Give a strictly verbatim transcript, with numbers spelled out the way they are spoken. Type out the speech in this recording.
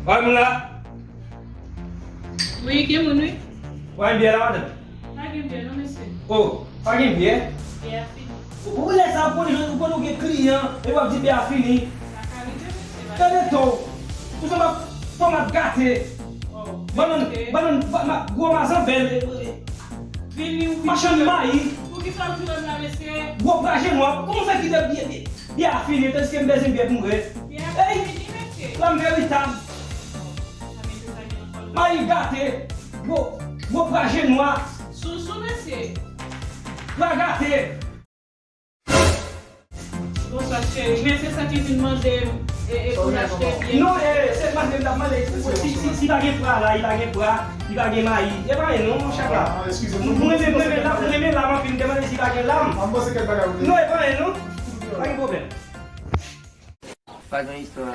Pa gen moun la? Wi, gen moun wi. Pa gen byè la, madanm? Pa gen byè non, mesye. Oh, pa gen byè? Byè a fini. Ou lè sa, ou konnen, ou konnen ou gen kliyan, e w ap di byè a fini. Sa ka rive, mesye. Gade to. Ou sa m ap, to m ap gate. Oh. Bannann, bannann, ba- ma- gwo mazanbèl. Vini ou Machann mayi. Pou ki sa w di wè m la, mesye? Gwo praje nwa. Kòman fè ki de byè, byè, byè a fini, tandiske m bezwen byè pou m bwè? Byè a fini, mesye. La m veritab. Sa mesye sa gen nan kò l. Mayi gate. Gwo, gwo praje nwa. Sousou, mesye. Pra gate. Bonswa, cheri. Men se sa ki vin mande m e, e pou l achte byè. Non, e, se pa menm n ap mande. Si, si, si pa gen pra la, li pa gen pra, li pa gen mayi. E pa anyen non, chak la. Ah, excusez-moi. Mwen renmen, mwen renmen lam, mwen renmen lam anpil, m te mande si pa gen lam. Mwen panse kèk bagay ou te. Non, e pa anyen non. Pa gen pwoblèm. Pa gen istwa.